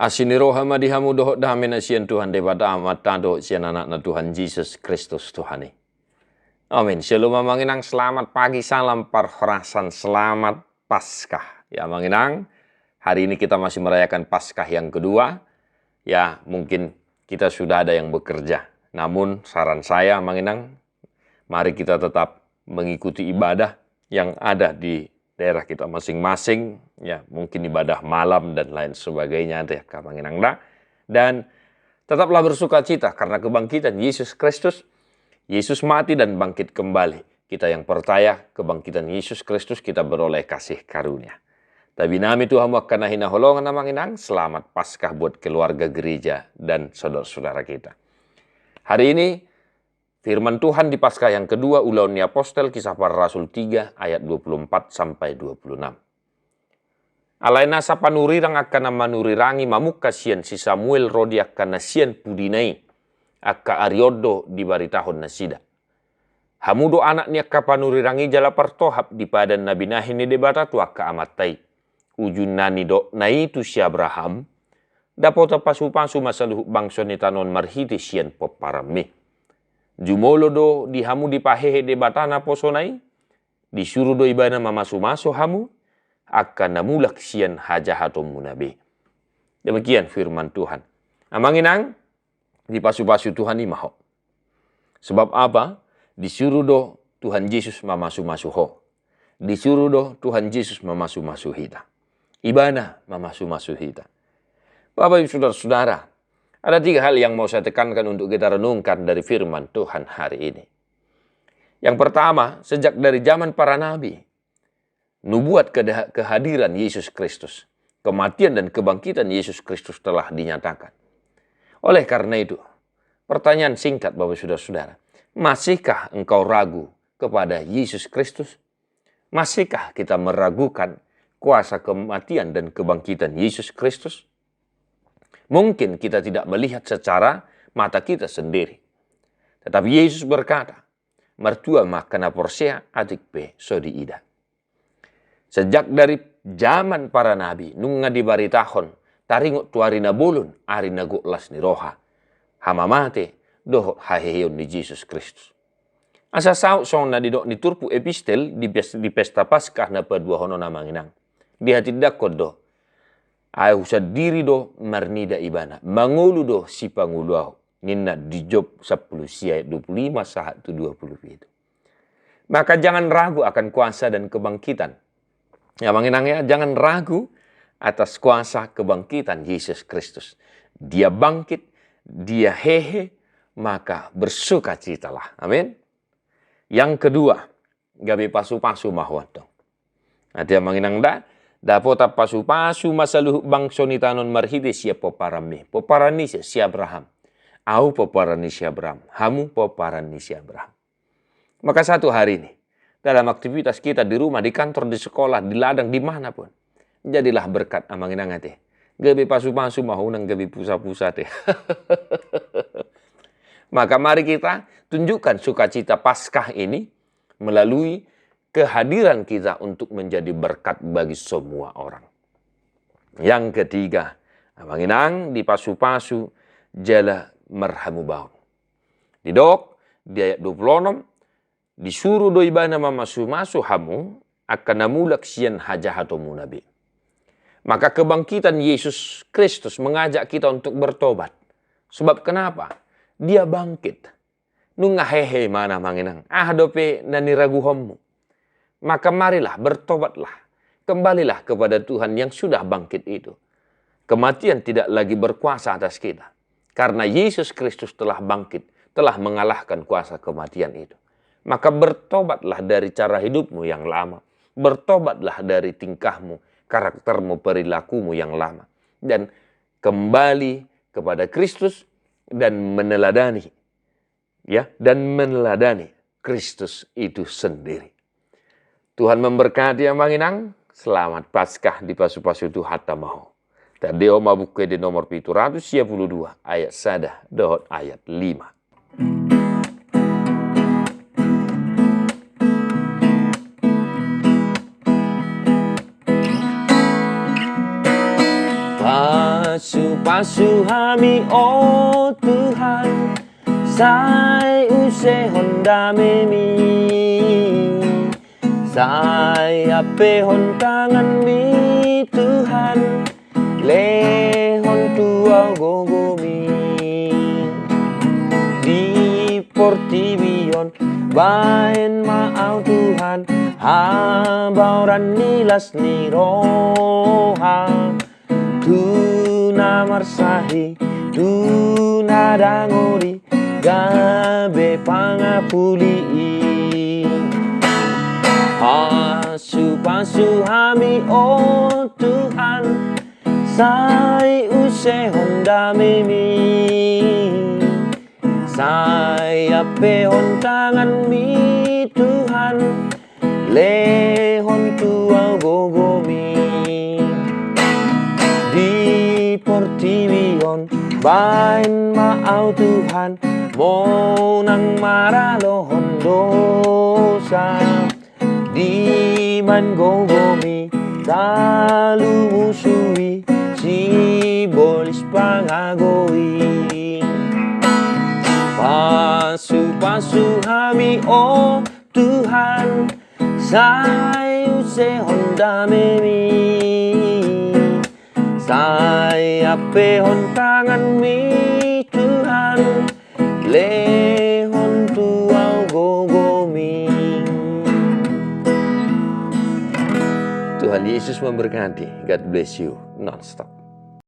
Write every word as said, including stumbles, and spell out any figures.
Asi ni roha ma di hamu dohot dame na sian Tuhan Debata Amanta dohot sian Anakna Tuhan Jesus Kristus Tuhan i. Amin. Shalom amang inang, selamat pagi, salam parhorasan, selamat Paskah. Ya amang inang, hari ini kita masih merayakan Paskah yang kedua. Ya mungkin kita sudah ada yang bekerja. Namun saran saya amang inang, mari kita tetap mengikuti ibadah yang ada di daerah kita masing-masing, ya mungkin ibadah malam dan lain sebagainya, deh amang inang da. Dan tetaplah bersukacita karena kebangkitan Yesus Kristus. Yesus mati dan bangkit kembali. Kita yang percaya kebangkitan Yesus Kristus, kita beroleh kasih karunia. Tabi nami tu hamu angka na hinaholongan amang inang, selamat Paskah buat keluarga, gereja dan saudara-saudara kita. Hari ini firman Tuhan di Paskah yang kedua, Ulaon ni Apostel, Kisah Para Rasul tiga ayat dua puluh empat sampai dua puluh enam. Alai nasa panurirang angka na manurirangi mamungka sian si Samuel ro di angka na sian pudina i, angka ari on do dibaritahon nasida. Hamu do anak ni angka panurirang i jala partohap di padan na binahen ni Debata tu angka amanta i. Ujungna nidokna i tu si Abraham, dapotan pasupasu ma saluhut bangso ni tano on marhite sian pomparanmi. Jumolo do di hamu dipahehe Debata naposona i, disuru do ibana mamasumasu hamu, angka na mulak sian hajahatonmuna be. Demikian firman Tuhan. Amang inang, dipasupasu Tuhan i ma ho. Sebab apa? Disuru do Tuhan Jesus mamasumasu ho. Disuru do Tuhan Jesus mamasumasu hita. Ibana mamasumasu hita. Bapak Ibu Saudara-saudara, ada tiga hal yang mau saya tekankan untuk kita renungkan dari firman Tuhan hari ini. Yang pertama, sejak dari zaman para nabi, nubuat keda-, kehadiran Yesus Kristus, kematian dan kebangkitan Yesus Kristus telah dinyatakan. Oleh karena itu, pertanyaan singkat Bapak Saudara-saudara, masihkah engkau ragu kepada Yesus Kristus? Masihkah kita meragukan kuasa kematian dan kebangkitan Yesus Kristus? Mungkin kita tidak melihat secara mata kita sendiri. Tetapi Yesus berkata, martua ma angka na porsea atik pe so diida. Sejak dari zaman para nabi, nunga dibaritahon, taringot tu ari na bolon, ari na gok las ni roha, hamamate, dohot haheheon ni Jesus Kristus. Asa saut songon na didok ni turpuk epistel di pes-, di pesta Paskah na paduahon on amang inang. Dihatindangkon do, ahu sandiri do marnida ibana, mangolu do sipangolu ahu. Ninna di Job sampulu sia ayat dua puluh lima sahat tu dua puluh pitu. Maka jangan ragu akan kuasa dan kebangkitan. Ya, amang inang ya, jangan ragu atas kuasa kebangkitan Yesus Kristus. Dia bangkit, dia hehe, maka bersukacitalah. Amin. Yang kedua, gabe pasupasu ma ho antong. Ate amang inang da, dapotan pasupasu ma saluhut bangso ni tano on marhite sian pomparanmi. Pomparan ni sia? Si Abraham. Ahu pomparan ni si Abraham. Hamu pomparan ni si Abraham. Maka satu hari ini, dalam aktivitas kita di rumah, di kantor, di sekolah, di ladang, di mana pun, jadilah berkat amang inang ate. Gabe pasupasu ma ho, unang gabe pusapusa ate. Maka mari kita tunjukkan sukacita Paskah ini melalui kehadiran kita untuk menjadi berkat bagi semua orang. Yang ketiga, amang inang, dipasupasu jala marhamubaon. Didok di ayat dua puluh onom, disuru do ibana mamasumasu hamu, angka na mulak sian hajahatonmuna be. Maka kebangkitan Yesus Kristus mengajak kita untuk bertobat. Sebab kenapa? Dia bangkit. Nunga hehe ibana amang inang. Aha dope na niraguhonmu? Maka marilah, bertobatlah. Kembalilah kepada Tuhan yang sudah bangkit itu. Kematian tidak lagi berkuasa atas kita. Karena Yesus Kristus telah bangkit, telah mengalahkan kuasa kematian itu. Maka bertobatlah dari cara hidupmu yang lama. Bertobatlah dari tingkahmu, karaktermu, perilakumu yang lama. Dan kembali kepada Kristus dan meneladani, ya, dan meneladani Kristus itu sendiri. Tuhan memberkati amang inang. Selamat Paskah, dipasupasu Tuhanta ma ho. Tadok ma Buku Ende nomor pitu ratus sia pulu dua, ayat sada dohot ayat lima. Pasu-pasu hami, o Tuhan, sai usehon damemi. Sai ampehon tanganmi, Tuhan, lehon tu au gogomi. Di portibi on baen ma au, Tuhan, habaoran ni las ni roha, tu na marsahi, tu na dangori, gabe pangapuli i. Pasu-pasu hami, o Tuhan, sai usehon damemi. Sai ampehon tanganmi, Tuhan, lehon tu au gogomi. Di portibi on baen ma au, Tuhan, monang maralohon dosa. Dimaen gogomi, talu musu i, sibolis pangago i. Pasu-pasu hami, o Tuhan, sai usehon damemi. Sai ampehon tanganmi, Tuhan, lehon tu au gogomi. Tuhan Yesus memberkati. God bless you. Nonstop.